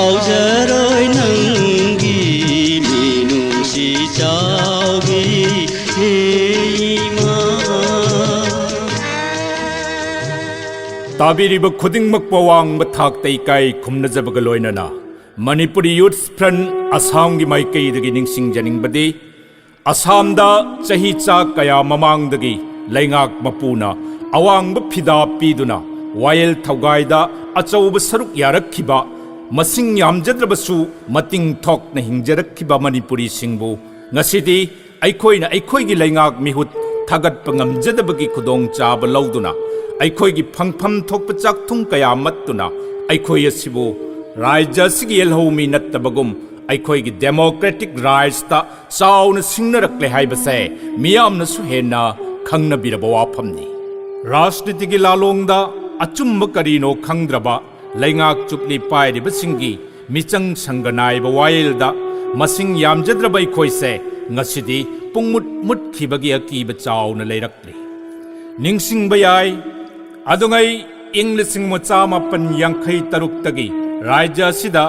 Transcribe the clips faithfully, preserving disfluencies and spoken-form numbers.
ꯀꯥꯎꯖꯔꯣꯏ ꯅꯪꯒꯤ ꯃꯤꯅꯨꯡꯁꯤ ꯆꯥꯎꯕꯤ, ꯍꯦ ꯏꯃꯥ꯫ ꯇꯥꯕꯤꯔꯤꯕ ꯈꯨꯗꯤꯡꯃꯛꯄꯨ ꯑꯋꯥꯡꯕ ꯊꯥꯛꯇ ꯏꯀꯥꯏ ꯈꯨꯝꯅꯖꯕꯒ ꯂꯣꯏꯅꯅ ꯃꯅꯤꯄꯨꯔꯤ ꯌꯨꯠꯁ ꯐ꯭ꯔꯟꯠ ꯑꯁꯥꯝꯒꯤ ꯃꯥꯏꯀꯩꯗꯒꯤ ꯅꯤꯡꯁꯤꯡꯖꯅꯤꯡꯕꯗꯤ, ꯑꯁꯥꯝꯗ ꯆꯍꯤ ꯆꯥ ꯀꯌꯥ ꯃꯃꯥꯡꯗꯒꯤ ꯂꯩꯉꯥꯛ ꯃꯄꯨꯅ ꯑꯋꯥꯡꯕ ꯐꯤꯗꯥ ꯄꯤꯗꯨꯅ ꯋꯥꯌꯦꯜ ꯊꯧꯒꯥꯏꯗ ꯑꯆꯧꯕ ꯁꯔꯨꯛ ꯌꯥꯔꯛꯈꯤꯕ, ꯃꯁꯤꯡ ꯌꯥꯝꯖꯗ꯭ꯔꯕꯁꯨ ꯃꯇꯤꯡ ꯊꯣꯛꯅ ꯍꯤꯡꯖꯔꯛꯈꯤꯕ ꯃꯅꯤꯄꯨꯔꯤꯁꯤꯡꯕꯨ ꯉꯁꯤꯗꯤ ꯑꯩꯈꯣꯏꯅ ꯑꯩꯈꯣꯏꯒꯤ ꯂꯩꯉꯥꯛ ꯃꯤꯍꯨꯠ ꯊꯥꯒꯠꯄ ꯉꯝꯖꯗꯕꯒꯤ ꯈꯨꯗꯣꯡꯆꯥꯕ ꯂꯧꯗꯨꯅ ꯑꯩꯈꯣꯏꯒꯤ ꯐꯪꯐꯝ ꯊꯣꯛꯄ ꯆꯥꯛꯊꯨꯡ ꯀꯌꯥ ꯃꯠꯇꯨꯅ ꯑꯩꯈꯣꯏ ꯑꯁꯤꯕꯨ ꯔꯥꯖ꯭ꯌ ꯑꯁꯤꯒꯤ ꯌꯦꯜꯍꯧꯃꯤ ꯅꯠꯇꯕꯒꯨꯝ ꯑꯩꯈꯣꯏꯒꯤ ꯗꯦꯃꯣꯀ꯭ꯔꯦꯇꯤꯛ ꯔꯥꯏꯖꯇ ꯆꯥꯎꯅ ꯁꯤꯡꯅꯔꯛꯂꯦ ꯍꯥꯏꯕꯁꯦ ꯃꯤꯌꯥꯝꯅꯁꯨ ꯍꯦꯟꯅ ꯈꯪꯅꯕꯤꯔꯕ ꯋꯥꯐꯝꯅꯤ꯫ ꯔꯥꯖꯅꯤꯇꯤꯒꯤ ꯂꯥꯂꯣꯡꯗ ꯑꯆꯨꯝꯕ ꯀꯔꯤꯅꯣ ꯈꯪꯗ꯭ꯔꯕ ꯂꯩꯉꯥꯛ ꯆꯨꯞꯂꯤ ꯄꯥꯏꯔꯤꯕꯁꯤꯡꯒꯤ ꯃꯤꯆꯪ ꯁꯪꯒ ꯅꯥꯏꯕ ꯋꯥꯌꯦꯜꯗ ꯃꯁꯤꯡ ꯌꯥꯝꯖꯗ꯭ꯔꯕ ꯑꯩꯈꯣꯏꯁꯦ ꯉꯁꯤꯗꯤ ꯄꯨꯡꯃꯨꯠ ꯃꯨꯠꯈꯤꯕꯒꯤ ꯑꯀꯤꯕ ꯆꯥꯎꯅ ꯂꯩꯔꯛꯂꯤ꯫ ꯅꯤꯡꯁꯤꯡꯕ ꯌꯥꯏ, ꯑꯗꯨꯉꯩ ꯏꯪ ꯂꯤꯁꯤꯡ ꯑꯃ ꯆꯥꯃꯥꯄꯟ ꯌꯥꯡꯈꯩ ꯇꯔꯨꯛꯇꯒꯤ ꯔꯥꯖ꯭ꯌ ꯑꯁꯤꯗ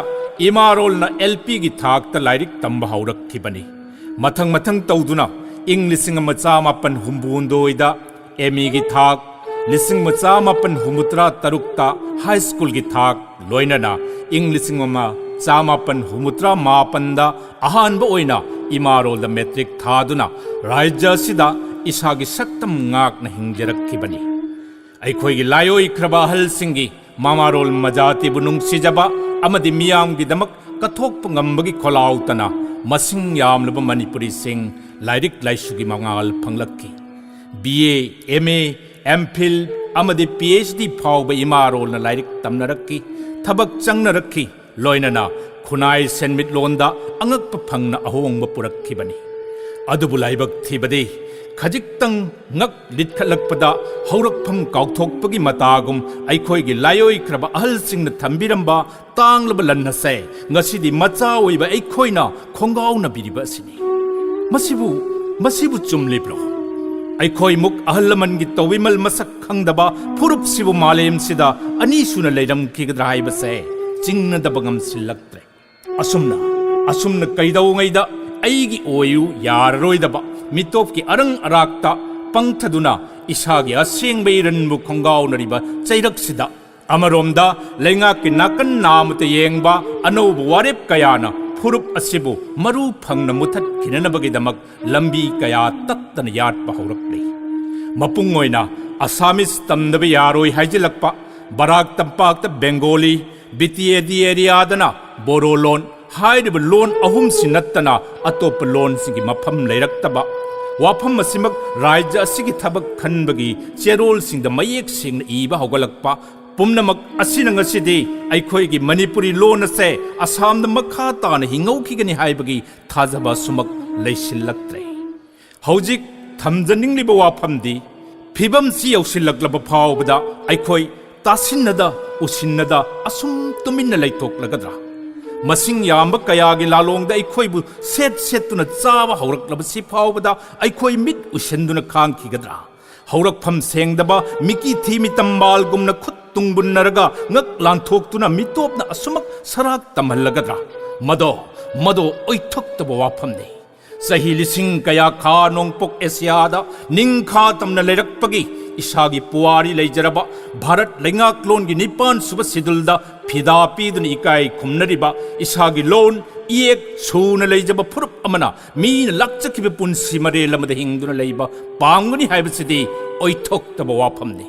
ꯏꯃꯥꯔꯣꯜꯅ ꯑꯦꯜ ꯄꯤꯒꯤ ꯊꯥꯛꯇ ꯂꯥꯏꯔꯤꯛ ꯇꯝꯕ ꯍꯧꯔꯛꯈꯤꯕꯅꯤ꯫ ꯃꯊꯪ ꯃꯊꯪ ꯇꯧꯗꯨꯅ ꯏꯪ ꯂꯤꯁꯤꯡ ꯑꯃ ꯆꯥꯃꯥꯄꯟ ꯍꯨꯝꯐꯨ ꯍꯨꯝꯗꯣꯏꯗ ꯑꯦꯝ ꯏꯒꯤ ꯊꯥꯛ, ꯂꯤꯁꯤꯡ ꯑꯃ ꯆꯥꯃꯥꯄꯟ ꯍꯨꯝꯐꯨꯇꯔꯥ ꯇꯔꯨꯛꯇ ꯍꯥꯏ ꯁ꯭ꯀꯨꯜꯒꯤ ꯊꯥꯛ, ꯂꯣꯏꯅꯅ ꯏꯪ ꯂꯤꯁꯤꯡ ꯑꯃ ꯆꯥꯃꯥꯄꯟ ꯍꯨꯝꯐꯨꯇꯔꯥ ꯃꯥꯄꯟꯗ ꯑꯍꯥꯟꯕ ꯑꯣꯏꯅ ꯏꯃꯥꯔꯣꯜꯗ ꯃꯦꯇ꯭ꯔꯤꯛ ꯊꯥꯗꯨꯅ ꯔꯥꯖ꯭ꯌ ꯑꯁꯤꯗ ꯏꯁꯥꯒꯤ ꯁꯛꯇꯝ ꯉꯥꯛꯅ ꯍꯤꯡꯖꯔꯛꯈꯤꯕꯅꯤ꯫ ꯑꯩꯈꯣꯏꯒꯤ ꯂꯥꯏꯑꯣꯏꯈ꯭ꯔꯕ ꯑꯍꯜꯁꯤꯡꯒꯤ ꯃꯃꯥꯔꯣꯜ ꯃꯖꯥꯇꯤꯕꯨ ꯅꯨꯡꯁꯤꯖꯕ ꯑꯃꯗꯤ ꯃꯤꯌꯥꯝꯒꯤꯗꯃꯛ ꯀꯠꯊꯣꯛꯄ ꯉꯝꯕꯒꯤ ꯈꯣꯜꯂꯥꯎꯇꯅ ꯃꯁꯤꯡ ꯌꯥꯝꯂꯕ ꯃꯅꯤꯄꯨꯔꯤꯁꯤꯡ ꯂꯥꯏꯔꯤꯛ ꯂꯥꯏꯁꯨꯒꯤ ꯃꯉꯥꯜ ꯐꯪꯂꯛꯈꯤ꯫ B A, M A, M phil ꯑꯃꯗꯤ ꯄꯤ ꯑꯩꯆ ꯗꯤ ꯐꯥꯎꯕ ꯏꯃꯥꯔꯣꯜꯅ ꯂꯥꯏꯔꯤꯛ ꯇꯝꯅꯔꯛꯈꯤ, ꯊꯕꯛ ꯆꯪꯅꯔꯛꯈꯤ, ꯂꯣꯏꯅꯅ ꯈꯨꯟꯅꯥꯏ ꯁꯦꯟꯃꯤꯠꯂꯣꯟꯗ ꯑꯉꯛꯄ ꯐꯪꯅ ꯑꯍꯣꯡꯕ ꯄꯨꯔꯛꯈꯤꯕꯅꯤ꯫ ꯑꯗꯨꯕꯨ ꯂꯥꯏꯕꯛ ꯊꯤꯕꯗꯤ, ꯈꯖꯤꯛꯇꯪ ꯉꯛ ꯂꯤꯠꯈꯠꯂꯛꯄꯗ ꯍꯧꯔꯛꯐꯝ ꯀꯥꯎꯊꯣꯛꯄꯒꯤ ꯃꯇꯥꯒꯨꯝ ꯑꯩꯈꯣꯏꯒꯤ ꯂꯥꯏꯑꯣꯏꯈ꯭ꯔꯕ ꯑꯍꯜꯁꯤꯡꯅ ꯊꯝꯕꯤꯔꯝꯕ ꯇꯥꯡꯂꯕ ꯂꯟ ꯑꯁꯦ ꯉꯁꯤꯗꯤ ꯃꯆꯥ ꯑꯣꯏꯕ ꯑꯩꯈꯣꯏꯅ ꯈꯣꯡꯒꯥꯎꯅꯕꯤꯔꯤꯕ ꯑꯁꯤꯅꯤ꯫ ꯃꯁꯤꯕꯨ, ꯃꯁꯤꯕꯨ ꯆꯨꯝꯂꯤꯕ꯭ꯔꯣ? ꯑꯩꯈꯣꯏꯃꯨꯛ ꯑꯍꯜ ꯂꯃꯟꯒꯤ ꯇꯧꯕꯤꯃꯜ ꯃꯁꯛ ꯈꯪꯗꯕ ꯐꯨꯔꯨꯞꯁꯤꯕꯨ ꯃꯥꯂꯦꯝꯁꯤꯗ ꯑꯅꯤꯁꯨꯅ ꯂꯩꯔꯝꯈꯤꯒꯗ꯭ꯔꯥ ꯍꯥꯏꯕꯁꯦ ꯆꯤꯡꯅꯗꯕ ꯉꯝꯁꯤꯜꯂꯛꯇ꯭ꯔꯦ꯫ ꯑꯁꯨꯝꯅ ꯑꯁꯨꯝꯅ ꯀꯩꯗꯧꯉꯩꯗ ꯑꯩꯒꯤ ꯑꯣꯏꯌꯨ ꯌꯥꯔꯔꯣꯏꯗꯕ ꯃꯤꯇꯣꯞꯀꯤ ꯑꯔꯪ ꯑꯔꯥꯛꯇ ꯄꯪꯊꯗꯨꯅ ꯏꯁꯥꯒꯤ ꯑꯁꯦꯡꯕ ꯏꯔꯟꯕꯨ ꯈꯣꯡꯒꯥꯎꯅꯔꯤꯕ ꯆꯩꯔꯛꯁꯤꯗ, ꯑꯃꯔꯣꯝꯗ ꯂꯩꯉꯥꯛꯀꯤ ꯅꯥꯀꯟ ꯅꯥꯃꯇ ꯌꯦꯡꯕ ꯑꯅꯧꯕ ꯋꯥꯔꯦꯞ ꯀꯌꯥꯅ ꯐꯨꯔꯨꯞ ꯑꯁꯤꯕꯨ ꯃꯔꯨ ꯐꯪꯅ ꯃꯨꯊꯠꯈꯤꯅꯅꯕꯒꯤꯗꯃꯛ ꯂꯝꯕꯤ ꯀꯌꯥ ꯇꯠꯇꯅ ꯌꯥꯠꯄ ꯍꯧꯔꯛꯂꯤ꯫ ꯃꯄꯨꯡ ꯑꯣꯏꯅ ꯑꯁꯥꯃꯤꯁ ꯇꯝꯗꯕ ꯌꯥꯔꯣꯏ ꯍꯥꯏꯖꯤꯜꯂꯛꯄ, ꯕꯔꯥꯛ ꯇꯝꯄꯥꯛꯇ ꯕꯦꯡꯒꯣꯂꯤ, ꯕꯤꯇꯤꯑꯦꯗꯤ ꯑꯦꯔꯤꯌꯥꯗꯅ ꯕꯣꯔꯣ ꯂꯣꯟ, ꯍꯥꯏꯔꯤꯕ ꯂꯣꯟ ꯑꯍꯨꯝꯁꯤ ꯅꯠꯇꯅ ꯑꯇꯣꯞꯄ ꯂꯣꯟꯁꯤꯡꯒꯤ ꯃꯐꯝ ꯂꯩꯔꯛꯇꯕ, ꯋꯥꯐꯝ ꯑꯁꯤꯃꯛ ꯔꯥꯖ꯭ꯌ ꯑꯁꯤꯒꯤ ꯊꯕꯛ ꯈꯟꯕꯒꯤ ꯆꯦꯔꯣꯜꯁꯤꯡꯗ ꯃꯌꯦꯛ ꯁꯦꯡꯅ ꯏꯕ ꯍꯧꯒꯠꯂꯛꯄ, ꯄꯨꯝꯅꯃꯛ ꯑꯁꯤꯅ ꯉꯁꯤꯗꯤ ꯑꯩꯈꯣꯏꯒꯤ ꯃꯅꯤꯄꯨꯔꯤ ꯂꯣꯟ ꯑꯁꯦ ꯑꯁꯥꯝꯗ ꯃꯈꯥ ꯇꯥꯅ ꯍꯤꯡꯍꯧꯈꯤꯒꯅꯤ ꯍꯥꯏꯕꯒꯤ ꯊꯥꯖꯕ ꯑꯁꯨꯃꯛ ꯂꯩꯁꯤꯜꯂꯛꯇ꯭ꯔꯦ꯫ ꯍꯧꯖꯤꯛ ꯊꯝꯖꯅꯤꯡꯂꯤꯕ ꯋꯥꯐꯝꯗꯤ, ꯐꯤꯕꯝꯁꯤ ꯌꯧꯁꯤꯜꯂꯛꯂꯕ ꯐꯥꯎꯕꯗ ꯑꯩꯈꯣꯏ ꯇꯥꯁꯤꯟꯅꯗ, ꯎꯁꯤꯟꯅꯗ ꯑꯁꯨꯝ ꯇꯨꯃꯤꯟꯅ ꯂꯩꯊꯣꯛꯂꯒꯗ꯭ꯔꯥ? ꯃꯁꯤꯡ ꯌꯥꯝꯕ ꯀꯌꯥꯒꯤ ꯂꯥꯂꯣꯡꯗ ꯑꯩꯈꯣꯏꯕꯨ ꯁꯦꯠ ꯁꯦꯠꯇꯨꯅ ꯆꯥꯕ ꯍꯧꯔꯛꯂꯕꯁꯤ ꯐꯥꯎꯕꯗ ꯑꯩꯈꯣꯏ ꯃꯤꯠ ꯎꯏꯁꯤꯟꯗꯨꯅ ꯈꯥꯡꯈꯤꯒꯗ꯭ꯔꯥ? ꯍꯧꯔꯛꯐꯝ ꯁꯦꯡꯗꯕ ꯃꯤꯀꯤ ꯊꯤ ꯃꯤꯇꯝꯕꯥꯜꯒꯨꯝꯅ ꯈꯨꯠ ꯇꯨꯡꯕꯨꯟꯅꯔꯒ ꯉꯛ ꯂꯥꯟꯊꯣꯛꯇꯨꯅ ꯃꯤꯇꯣꯞꯅ ꯑꯁꯨꯃꯛ ꯁꯔꯥꯛ ꯇꯝꯍꯜꯂꯒꯗ꯭ꯔꯥ? ꯃꯗꯣ, ꯃꯗꯣ ꯑꯣꯏꯊꯣꯛꯇꯕ ꯋꯥꯐꯝꯅꯤ꯫ ꯆꯍꯤ ꯂꯤꯁꯤꯡ ꯀꯌꯥ ꯈꯥ ꯅꯣꯡꯄꯣꯛ ꯑꯦꯁꯤꯌꯥꯗ ꯅꯤꯡꯈꯥ ꯇꯝꯅ ꯂꯩꯔꯛꯄꯒꯤ ꯏꯁꯥꯒꯤ ꯄꯨꯋꯥꯔꯤ ꯂꯩꯖꯔꯕ ꯚꯥꯔꯠ ꯂꯩꯉꯥꯛꯂꯣꯟꯒꯤ ꯅꯤꯄꯥꯟ ꯁꯨꯕ ꯁꯤꯗꯨꯜꯗ ꯐꯤꯗꯥ ꯄꯤꯗꯨꯅ ꯏꯀꯥꯏ ꯈꯨꯝꯅꯔꯤꯕ ꯏꯁꯥꯒꯤ ꯂꯣꯟ, ꯏꯌꯦꯛ ꯁꯨꯅ ꯂꯩꯖꯕ ꯐꯨꯔꯨꯞ ꯑꯃꯅ ꯃꯤꯅ ꯂꯥꯛꯆꯈꯤꯕ ꯄꯨꯟꯁꯤ ꯃꯔꯦꯜ ꯑꯃꯗ ꯍꯤꯡꯗꯨꯅ ꯂꯩꯕ ꯄꯥꯝꯒꯅꯤ ꯍꯥꯏꯕꯁꯤꯗꯤ ꯑꯣꯏꯊꯣꯛꯇꯕ ꯋꯥꯐꯝꯅꯤ꯫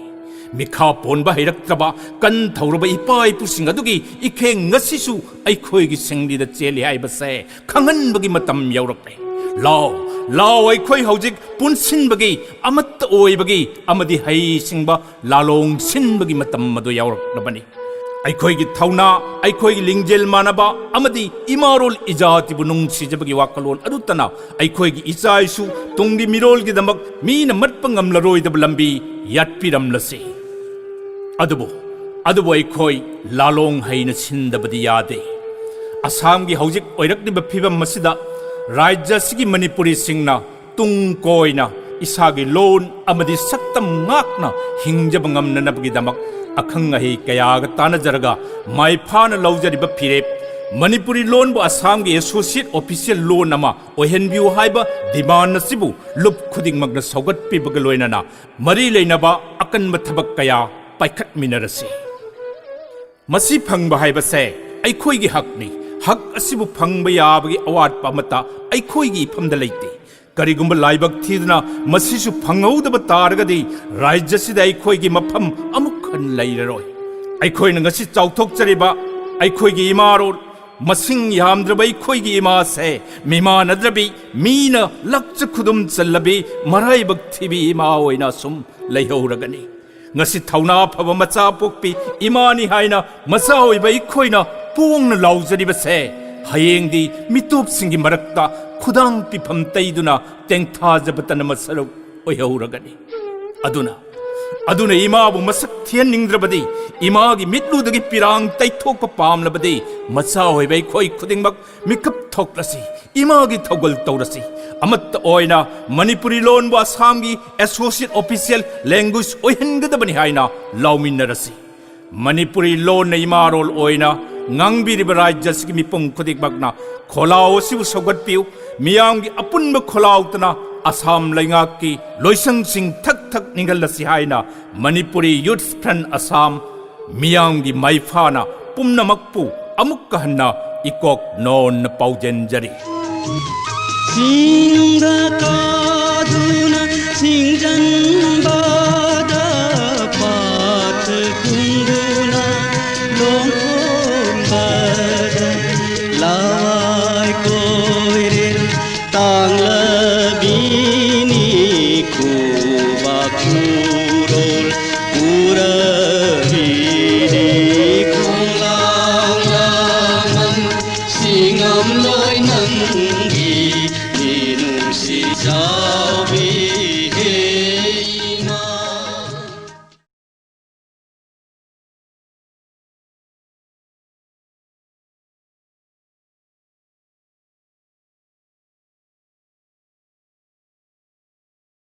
ꯃꯤꯈꯥ ꯄꯣꯟꯕ ꯍꯩꯔꯛꯇ꯭ꯔꯕ ꯀꯟ ꯊꯧꯔꯕ ꯏꯄꯥ ꯏꯄꯨꯁꯤꯡ ꯑꯗꯨꯒꯤ ꯏꯈꯦꯡ ꯉꯁꯤꯁꯨ ꯑꯩꯈꯣꯏꯒꯤ ꯁꯤꯡꯂꯤꯗ ꯆꯦꯜꯂꯤ ꯍꯥꯏꯕꯁꯦ ꯈꯪꯍꯟꯕꯒꯤ ꯃꯇꯝ ꯌꯧꯔꯛꯂꯦ꯫ ꯂꯥꯎ, ꯂꯥꯎ, ꯑꯩꯈꯣꯏ ꯍꯧꯖꯤꯛ ꯄꯨꯟꯁꯤꯟꯕꯒꯤ, ꯑꯃꯠꯇ ꯑꯣꯏꯕꯒꯤ ꯑꯃꯗꯤ ꯍꯩꯁꯤꯡꯕ ꯂꯥꯂꯣꯡ ꯁꯤꯟꯕꯒꯤ ꯃꯇꯝ ꯑꯗꯨ ꯌꯧꯔꯛꯂꯕꯅꯤ꯫ ꯑꯩꯈꯣꯏꯒꯤ ꯊꯧꯅꯥ, ꯑꯩꯈꯣꯏꯒꯤ ꯂꯤꯡꯖꯦꯜ ꯃꯥꯟꯅꯕ ꯑꯃꯗꯤ ꯏꯃꯥꯔꯣꯜ ꯏꯖꯥꯇꯤꯕꯨ ꯅꯨꯡꯁꯤꯖꯕꯒꯤ ꯋꯥꯈꯜꯂꯣꯟ ꯑꯗꯨꯇꯅ ꯑꯩꯈꯣꯏꯒꯤ ꯏꯆꯥ ꯏꯁꯨ ꯇꯨꯡꯒꯤ ꯃꯤꯔꯣꯜꯒꯤꯗꯃꯛ ꯃꯤꯅ ꯃꯠꯄ ꯉꯝꯂꯔꯣꯏꯗꯕ ꯂꯝꯕꯤ ꯌꯥꯠꯄꯤꯔꯝꯂꯁꯤ꯫ ꯑꯗꯨꯕꯨ, ꯑꯗꯨꯕꯨ ꯑꯩꯈꯣꯏ ꯂꯥꯂꯣꯡ ꯍꯩꯅ ꯁꯤꯟꯗꯕꯗꯤ ꯌꯥꯗꯦ꯫ ꯑꯁꯥꯝꯒꯤ ꯍꯧꯖꯤꯛ ꯑꯣꯏꯔꯛꯂꯤꯕ ꯐꯤꯕꯝ ꯑꯁꯤꯗ ꯔꯥꯖ꯭ꯌ ꯑꯁꯤꯒꯤ ꯃꯅꯤꯄꯨꯔꯤꯁꯤꯡꯅ ꯇꯨꯡ ꯀꯣꯏꯅ ꯏꯁꯥꯒꯤ ꯂꯣꯟ ꯑꯃꯗꯤ ꯁꯛꯇꯝ ꯉꯥꯛꯅ ꯍꯤꯡꯖꯕ ꯉꯝꯅꯅꯕꯒꯤꯗꯃꯛ ꯑꯈꯪ ꯑꯍꯩ ꯀꯌꯥꯒ ꯇꯥꯟꯅꯖꯔꯒ ꯃꯥꯏ ꯐꯥꯅ ꯂꯧꯖꯔꯤꯕ ꯐꯤꯔꯦꯞ, ꯃꯅꯤꯄꯨꯔꯤ ꯂꯣꯟꯕꯨ ꯑꯁꯥꯝꯒꯤ associate official ꯂꯣꯟ ꯑꯃ ꯑꯣꯏꯍꯟꯕꯤꯌꯨ ꯍꯥꯏꯕ demand ꯑꯁꯤꯕꯨ ꯂꯨꯞ ꯈꯨꯗꯤꯡꯃꯛꯅ ꯁꯧꯒꯠꯄꯤꯕꯒ ꯂꯣꯏꯅꯅ ꯃꯔꯤ ꯂꯩꯅꯕ ꯑꯀꯟꯕ ꯊꯕꯛ ꯀꯌꯥ ꯄꯥꯏꯈꯠꯃꯤꯟꯅꯔꯁꯤ꯫ ꯃꯁꯤ ꯐꯪꯕ ꯍꯥꯏꯕꯁꯦ ꯑꯩꯈꯣꯏꯒꯤ ꯍꯛꯅꯤ꯫ ꯍꯛ ꯑꯁꯤꯕꯨ ꯐꯪꯕ ꯌꯥꯕꯒꯤ ꯑꯋꯥꯠꯄ ꯑꯃꯠꯇ ꯑꯩꯈꯣꯏꯒꯤ ꯏꯐꯝꯗ ꯂꯩꯇꯦ꯫ ꯀꯔꯤꯒꯨꯝꯕ ꯂꯥꯏꯕꯛ ꯊꯤꯗꯅ ꯃꯁꯤꯁꯨ ꯐꯪꯍꯧꯗꯕ ꯇꯥꯔꯒꯗꯤ ꯔꯥꯖ꯭ꯌꯁꯤꯗ ꯑꯩꯈꯣꯏꯒꯤ ꯃꯐꯝ ꯑꯃꯨꯛ ꯍꯟꯅ ꯂꯩꯔꯔꯣꯏ꯫ ꯑꯩꯈꯣꯏꯅ ꯉꯁꯤ ꯆꯥꯎꯊꯣꯛꯆꯔꯤꯕ ꯑꯩꯈꯣꯏꯒꯤ ꯏꯃꯥꯔꯣꯜ, ꯃꯁꯤꯡ ꯌꯥꯝꯗ꯭ꯔꯕ ꯑꯩꯈꯣꯏꯒꯤ ꯏꯃꯥꯁꯦ ꯃꯤꯃꯥꯟꯅꯗ꯭ꯔꯕꯤ, ꯃꯤꯅ ꯂꯛꯆ ꯈꯨꯗꯨꯝ ꯆꯜꯂꯕꯤ, ꯃꯔꯥꯏꯕꯛ ꯊꯤꯕꯤ ꯏꯃꯥ ꯑꯣꯏꯅ ꯑꯁꯨꯝ ꯂꯩꯍꯧꯔꯒꯅꯤ꯫ ꯉꯁꯤ ꯊꯧꯅꯥ ꯐꯕ ꯃꯆꯥ ꯄꯣꯛꯄꯤ ꯏꯃꯥꯅꯤ ꯍꯥꯏꯅ ꯃꯆꯥ ꯑꯣꯏꯕ ꯑꯩꯈꯣꯏꯅ ꯄꯣꯡꯅ ꯂꯥꯎꯖꯔꯤꯕꯁꯦ ꯍꯌꯦꯡꯗꯤ ꯃꯤꯇꯣꯞꯁꯤꯡꯒꯤ ꯃꯔꯛꯇ ꯈꯨꯗꯥꯡ ꯄꯤꯐꯝ ꯇꯩꯗꯨꯅ ꯇꯦꯡꯊꯥꯖꯕꯇꯅ ꯃꯁꯔꯨꯛ ꯑꯣꯏꯍꯧꯔꯒꯅꯤ꯫ ꯑꯗꯨꯅ, ꯑꯗꯨꯅ ꯏꯃꯥꯕꯨ ꯃꯁꯛ ꯊꯤꯍꯟꯅꯤꯡꯗ꯭ꯔꯕꯗꯤ, ꯏꯃꯥꯒꯤ ꯃꯤꯠꯂꯨꯗꯒꯤ ꯄꯤꯔꯥꯡ ꯇꯩꯊꯣꯛꯄ ꯄꯥꯝꯂꯕꯗꯤ, ꯃꯆꯥ ꯑꯣꯏꯕ ꯑꯩꯈꯣꯏ ꯈꯨꯗꯤꯡꯃꯛ ꯃꯤꯀꯞ ꯊꯣꯛꯂꯁꯤ, ꯏꯃꯥꯒꯤ ꯊꯧꯒꯜ ꯇꯧꯔꯁꯤ꯫ ꯑꯃꯠꯇ ꯑꯣꯏꯅ ꯃꯅꯤꯄꯨꯔꯤ ꯂꯣꯟꯕꯨ ꯑꯁꯥꯝꯒꯤ associate official language ꯑꯣꯏꯍꯟꯒꯗꯕꯅꯤ ꯍꯥꯏꯅ ꯂꯥꯎꯃꯤꯟꯅꯔꯁꯤ꯫ ꯃꯅꯤꯄꯨꯔꯤ ꯂꯣꯟꯅ ꯏꯃꯥꯔꯣꯜ ꯑꯣꯏꯅ ꯉꯥꯡꯕꯤꯔꯤꯕ ꯔꯥꯖ꯭ꯌ ꯑꯁꯤꯒꯤ ꯃꯤꯄꯨꯝ ꯈꯨꯗꯤꯡꯃꯛꯅ ꯈꯣꯜꯂꯥꯎ ꯑꯁꯤꯕꯨ ꯁꯧꯒꯠꯄꯤꯌꯨ꯫ ꯃꯤꯌꯥꯝꯒꯤ ꯑꯄꯨꯟꯕ ꯈꯣꯜꯂꯥꯎꯇꯅ ꯑꯁꯥꯝ ꯂꯩꯉꯥꯛꯀꯤ ꯂꯣꯏꯁꯪꯁꯤꯡ ꯊꯛ ꯊꯛ ꯅꯤꯡꯍꯜꯂꯁꯤ ꯍꯥꯏꯅ ꯃꯅꯤꯄꯨꯔꯤ Youth Front ꯑꯁꯥꯝ ꯃꯤꯌꯥꯝꯒꯤ ꯃꯥꯏꯐꯥꯅ ꯄꯨꯝꯅꯃꯛꯄꯨ ꯑꯃꯨꯛꯀ ꯍꯟꯅ ꯏꯀꯣꯛ ꯅꯣꯟꯅ ꯄꯥꯎꯖꯦꯟꯖꯔꯤ꯫ ꯆꯤꯡꯗ ꯀꯥꯗꯨꯅ ꯆꯤꯡꯖꯟ